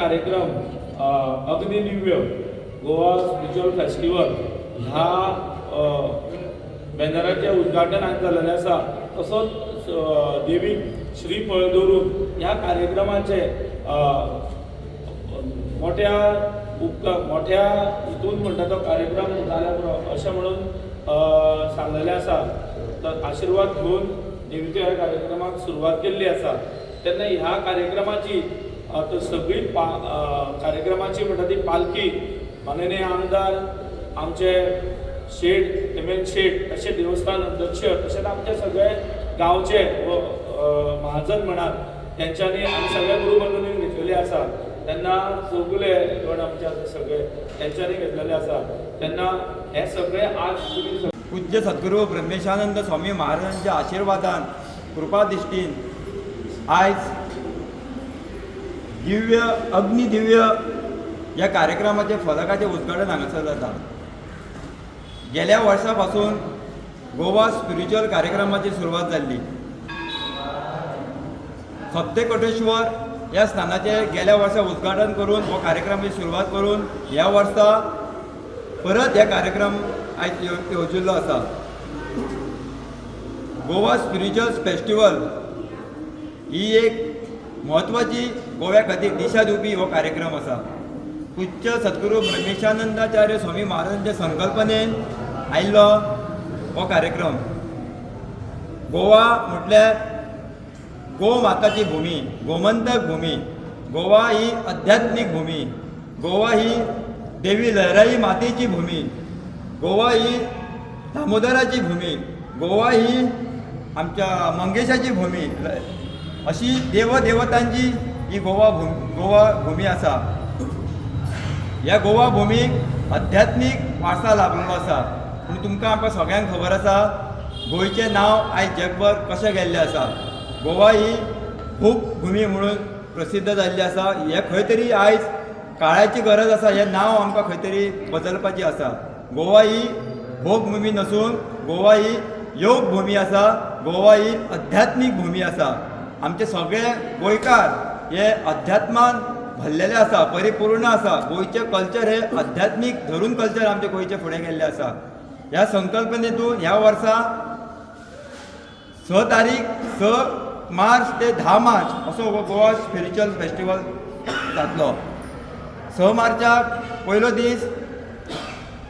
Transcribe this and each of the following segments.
कार्यक्रम अग्निदिव्य Goa spiritual festival ह्या बॅनराचें उद्घाटन आज जाल्लें आसा. तसोच देवीक श्रीफळ दवरून ह्या कार्यक्रमाचें मोठ्या उपकार मोठ्या हितून म्हणटा तो कार्यक्रम जाल्या पुरो अशें म्हणून सांगलेलें आसा. तर आशिर्वाद घेवन देवीच्या ह्या कार्यक्रमाक सुरवात केल्ली आसा. तेन्ना ह्या कार्यक्रमाची तर सगळी पा कार्यक्रमाची म्हणटा ती पालखी माननीय आमदार आमचे शेट, हेमंत शेट, तशें देवस्थान अध्यक्ष, तशेंच आमचे सगळे गांवचे व महाजन म्हणात तेंच्यांनी आमी सगळे गुरुबंधूंनी घेतलेले आसा. तेन्ना चौगुले गण आमचे आसा सगळे तेंच्यांनी घेतलेले आसा. तेन्ना हे सगळे आज तुमी पूज्य सद्गुरू ब्रह्मेशानंद स्वामी महाराजांच्या आशिर्वादान, कृपा दृष्टीन आयज दिव्य अग्निदिव्य ह्या कार्यक्रमाचे फलकाचें उद्घाटन हांगासर जाता. गेल्या वर्सा पासून गोवा स्पिरिच्युअल कार्यक्रमाची सुरवात जाल्ली. सप्तकोटेश्वर ह्या स्थानाचें गेल्या वर्सा उद्घाटन करून हो कार्यक्रमाची सुरवात करून ह्या वर्सा परत हे कार्यक्रम आयज येवजिल्लो आसा. गोवा स्पिरिच्युअल फेस्टिवल ही एक म्हत्वाची गोव्या खातीर दिशा दिवपी हो कार्यक्रम आसा. पूज्य सद्गुरू ब्रह्मेशानंदाचार्य स्वामी महाराजांच्या संकल्पनेन आयिल्लो हो कार्यक्रम. गोवा म्हटल्यार गो माताची भूमी, गोमंतक भूमी. गोवा ही आध्यात्मीक भूमी. गोवा ही देवी लहराई मातेची भूमी. गोवा ही दामोदराची भूमी. गोवा ही आमच्या मंगेशाची भूमी. अशी देवदेवतांची ही गोवा भूमी, गोवा भूमी आसा. ह्या गोवा भुमीक आध्यात्मीक वारसा लाभलेलो आसा. पूण तुमकां आमकां सगळ्यांक खबर आसा, गोंयचें नांव आयज जगभर कशें गेल्लें आसा. गोवा ही खूब भुमी म्हणून प्रसिद्ध जाल्ली आसा. हें खंय तरी आयज काळाची गरज आसा, हें नांव आमकां खंय तरी बदलपाची आसा. गोवा ही भोगभुमी नसून गोवा ही योग भुमी आसा. गोवा ही आध्यात्मीक भुमी आसा. आमचे सगळे गोंयकार हे अध्यात्मान भरलेले आसा, परिपूर्ण आसा. गोंयचें कल्चर हे आध्यात्मीक धरून कल्चर आमचें गोंयचें फुडें गेल्लें आसा. ह्या संकल्पनेतून ह्या वर्सा 6 तारीख, 6 मार्च ते 10 मार्च असो हो गोवा स्पिरिच्युअल फेस्टिवल जातलो. 6 मार्चाक पयलो दीस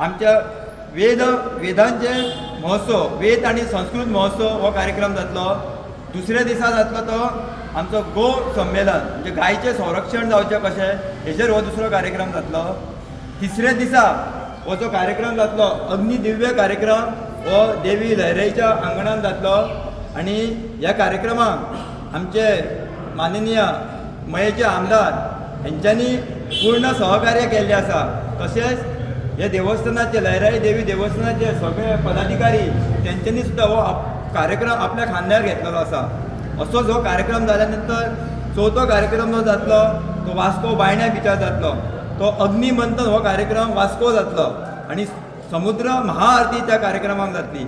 आमच्या वेदांचे महोत्सव, वेद आनी संस्कृत महोत्सव हो कार्यक्रम जातलो. दुसऱ्या दिसा जातलो तो आमचो गो संमेलन, म्हणजे गायचें संरक्षण जावचें कशें हेजेर हो दुसरो कार्यक्रम जातलो. तिसऱ्या दिसा हो जो कार्यक्रम जातलो, अग्निदिव्य कार्यक्रम, हो देवी लहराईच्या आंगणान जातलो. आनी ह्या कार्यक्रमाक आमचे माननीय मयेचे आमदार हेंच्यांनी पूर्ण सहकार्य केल्लें आसा. तशेंच हे देवस्थानाचे, लयराई देवी देवस्थानाचे सगळे पदाधिकारी तेंच्यांनी सुद्दां हो कार्यक्रम आपल्या खांद्यार घेतलेलो आसा. असोच हो कार्यक्रम जाल्या नंतर चवथो कार्यक्रम जो जातलो तो वास्को बायण्या बिचार जातलो. तो अग्निमंथन हो कार्यक्रम वास्को जातलो आनी समुद्र महाआरती त्या कार्यक्रमाक जातली.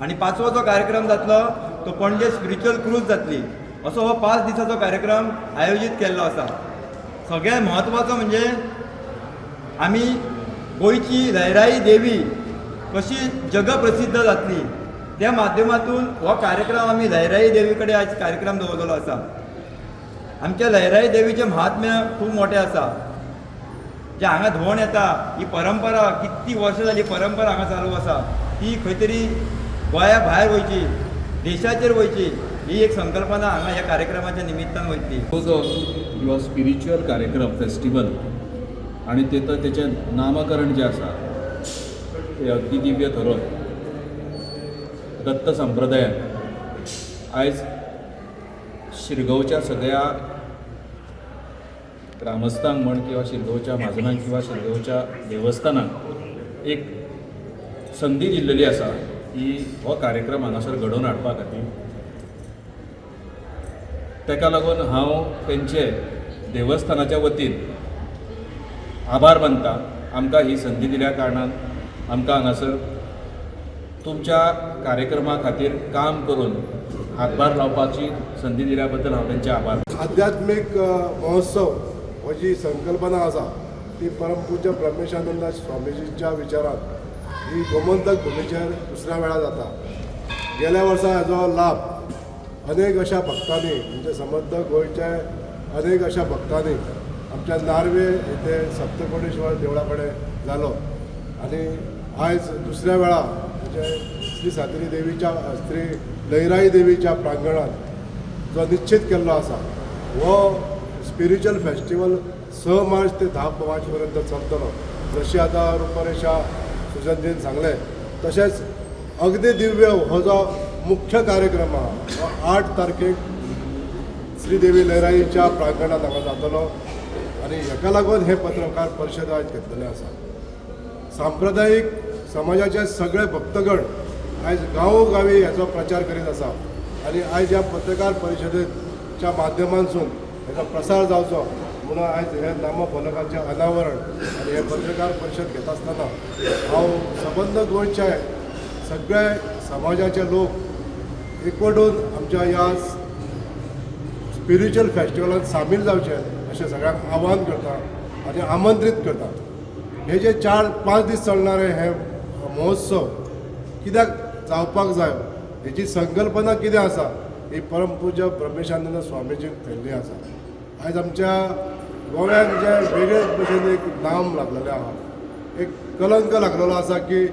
आनी पांचवो जो कार्यक्रम जातलो तो पणजे स्पिरिच्युअल क्रूज जातली. असो हो 5 दिसाचो कार्यक्रम आयोजीत केल्लो आसा. सगळ्यात म्हत्वाचो म्हणजे आमी गोंयची लयराई देवी कशी जगप्रसिद्ध जातली त्या माध्यमातून हो कार्यक्रम आमी लयराई देवी कडेन आयज कार्यक्रम दवरलेलो आसा. आमच्या लयराई देवीचें महात्म्य खूब मोठें आसा. जे हांगा धोंड येता ही परंपरा कितली वर्सां जाली परंपरा हांगा चालू आसा. ती खंय तरी गोंया भायर वयची, देशाचेर वयची, ही एक संकल्पना हांगा ह्या कार्यक्रमाच्या निमित्तान वयतली. हो जो किंवा स्पिरिच्युअल कार्यक्रम फेस्टिवल आणि ते तर तेचें नामकरण जें आसा तें अग्निदिव्य थरोवन दत्त संप्रदायान आयज शिरगांवच्या सगळ्या ग्रामस्थांक म्हण किंवा शिरगांवच्या म्हाजनांक किंवा शिरगांवच्या देवस्थानाक एक संदी दिल्लेली आसा की हो कार्यक्रम हांगासर घडोवन हाडपा खातीर. ताका लागून हांव तेंचे देवस्थानाच्या वतीन आभार मानता. आमकां ही संदी दिल्या कारणान आमकां हांगासर तुमच्या कार्यक्रमा खातीर काम करून हातभार लावपाची संदी दिल्या बद्दल हांव तेंचे आभार आध्यात्मीक महोत्सव हो हो जी संकल्पना आसा ती परमपूज्य ब्रह्मेशानंद स्वामीजींच्या विचारान ही गोमंतक भुमीचेर दुसऱ्या वेळार जाता. गेल्या वर्सा हाजो लाभ अनेक अशा भक्तांनी, म्हणजे समस्त गोंयच्या अनेक अशा भक्तांनी आमच्या नार्वे येथे सप्तकोटेश्वर देवळा कडेन जालो आनी आयज दुसऱ्या वेळा म्हणजे श्री सातेरी देवीच्या, श्री लयराई देवीच्या प्रांगणात जो निश्चित केल्लो आसा हो स्पिरिच्युअल फेस्टिवल 6 मार्च ते 10 मार्च पर्यंत चलतलो. जशी आतां रुपरेशा सुजनजीन सांगलें तशेंच अगदी दिव्य हो जो मुख्य कार्यक्रम आहा हो 8 तारखेक श्रीदेवी लयराईच्या प्रांगणात हांगा जातलो आनी हेका लागून हे पत्रकार परिशद आयज घेतलेले आसा. सांप्रदायीक समाजाचे सगळे भक्तगण आयज गांवोगावी हेचो प्रचार करीत आसा आनी आयज ह्या पत्रकार परिशदेच्या माध्यमांतसून हेचो प्रसार जावचो म्हणून आयज हे नामफलकाचें अनावरण आनी हे पत्रकार परिशद घेता आसतना हांव सबंद गोंयचे सगळे समाजाचे लोक एकवटून आमच्या ह्या स्पिरिच्युअल फेस्टिवलांत सामील जावचे अशें सगळ्यांक आव्हान करता आनी आमंत्रीत करता. हे जे 4-5 दीस चलणारे हे महोत्सव कित्याक जावपाक जाय हेची संकल्पना कितें आसा ही परमपूज्य ब्रह्मेशानंद स्वामीजीन थेल्ली आसा. आयज आमच्या गोव्याक जे वेगळे भशेन एक नाम लागलेलें आहा, एक कलंक लागलेलो आसा की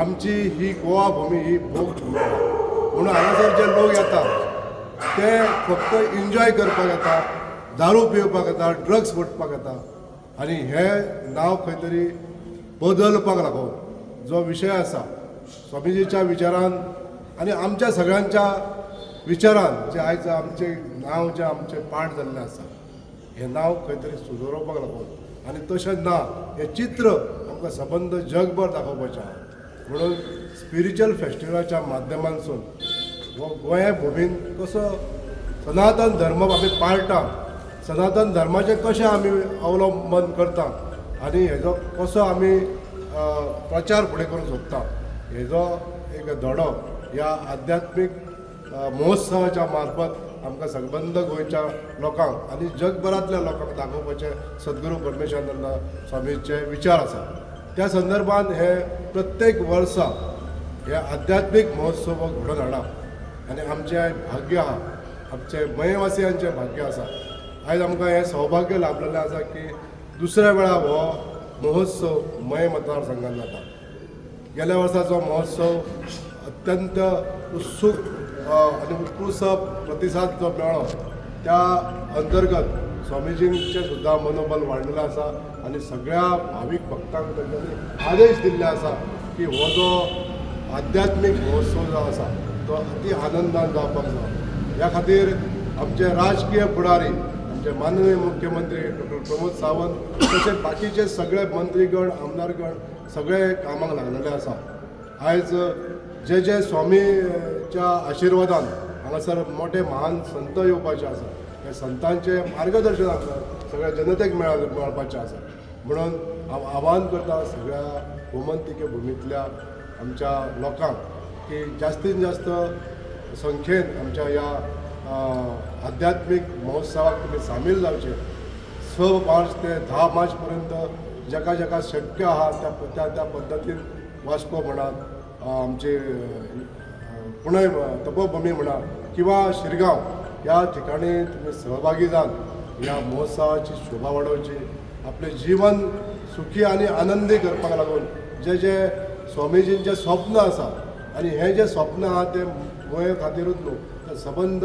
आमची ही गोवा भूमी ही भोग भूमी आहा. म्हणून हांगासर जे लोक येता ते फक्त एन्जॉय करपाक येता, दारू पिवपाक येता, ड्रग्स ओडपाक येता आनी हें नांव खंय तरी बदलपाक लागून जो विशय आसा स्वामीजीच्या विचारान आनी आमच्या सगळ्यांच्या विचारान जे आयज आमचें नांव जें आमचें पाठ जाल्लें आसा हें नांव खंय तरी सुदरोवपाक लागून आनी तशें ना हें चित्र आमकां सबंद जगभर दाखोवपाचें आहा. म्हणून स्पिरिच्युअल फेस्टिवलाच्या माध्यमांतसून हो गोंया भुमीन कसो सनातन धर्म आमी पाळटा, सनातन धर्माचें कशें आमी अवलंबन करता आनी हेजो कसो आमी प्रचार फुडें करूंक सोदता हेजो एक धडो ह्या आध्यात्मीक महोत्सवाच्या मार्फत आमकां सबंद गोंयच्या लोकांक आनी जगभरांतल्या लोकांक दाखोवपाचे सद्गुरू ब्रह्मेशानंद स्वामीचे विचार आसा. त्या संदर्भात हे प्रत्येक वर्सा हे आध्यात्मीक महोत्सव घडोवन हाडप आनी आमचें भाग्य आहा, आमचे मयेवासियांचें भाग्य आसा. आयज आमकां हें सौभाग्य लाभलेलें आसा की दुसऱ्या वेळा हो महोत्सव मये मतदारसंघात जाता. गेल्या वर्साचो महोत्सव अत्यंत उत्सूक आनी उत्कृश्ट प्रतिसाद जो मेळ्ळो त्या अंतर्गत स्वामीजींचें सुद्दां मनोबल वाडलेलें आसा आनी सगळ्या भावीक भक्तांक तांच्यांनी आदेश दिल्ले आसा की हो जो आध्यात्मीक महोत्सव जो आसा तो अति आनंदान जावपाक जाय. ह्या खातीर आमचे राजकीय फुडारी आमचे माननीय मुख्यमंत्री डॉक्टर प्रमोद सावंत तशेंच बाकीचे सगळे मंत्रीगण आमदारगण सगळे कामाक लागलेले आसा. आयज जे जे स्वामीच्या आशिर्वादान हांगासर मोठे महान संत येवपाचे आसा, हे संतांचें मार्गदर्शन आमकां सगळ्या जनतेक मेळपाचें आसा. म्हणून हांव आवाहन करता सगळ्या गोमंतिके भुमींतल्या आमच्या लोकांक की जास्तीत जास्त संख्येन आमच्या ह्या आध्यात्मीक महोत्सवाक तुमी सामील जावचे. 6 मार्च ते 10 मार्च पर्यंत जाका जाका शक्य आहा त्या त्या त्या पद्दतीन वास्को म्हणात, आमचे पुणे तपोभूमी म्हणा किंवा शिरगांव ह्या ठिकाणी तुमी सहभागी जावन ह्या महोत्सवाची शोभा वाडोवची, आपलें जीवन सुखी आनी आनंदी करपाक लागून जे जे स्वामीजींचें स्वप्न आसा आनी हें जें स्वप्न आहा तें गोंय खातीरूच न्हू तर सबंद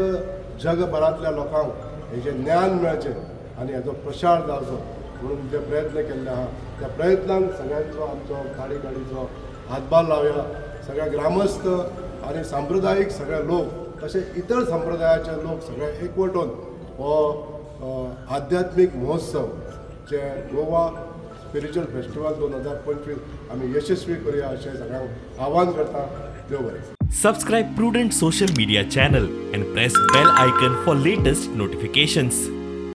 जगभरांतल्या लोकांक हेजें ज्ञान मेळचें आनी हेजो प्रसार जावचो म्हणून जे प्रयत्न केल्ले आहा त्या प्रयत्नांक सगळ्यांचो आमचो गाडी गाडीचो हातभार लावया. सगळे ग्रामस्थ आनी सांप्रदायीक सगळे लोक तशें इतर संप्रदायाचे लोक सगळे एकवटून हो आध्यात्मीक महोत्सव जे गोवा स्पिरिच्युअल फेस्टिवल 2025 आमी यशस्वी करूया अशें सगळ्यांक आव्हान करता. देव बरें. Subscribe Prudent Social Media channel and press bell icon for latest notifications.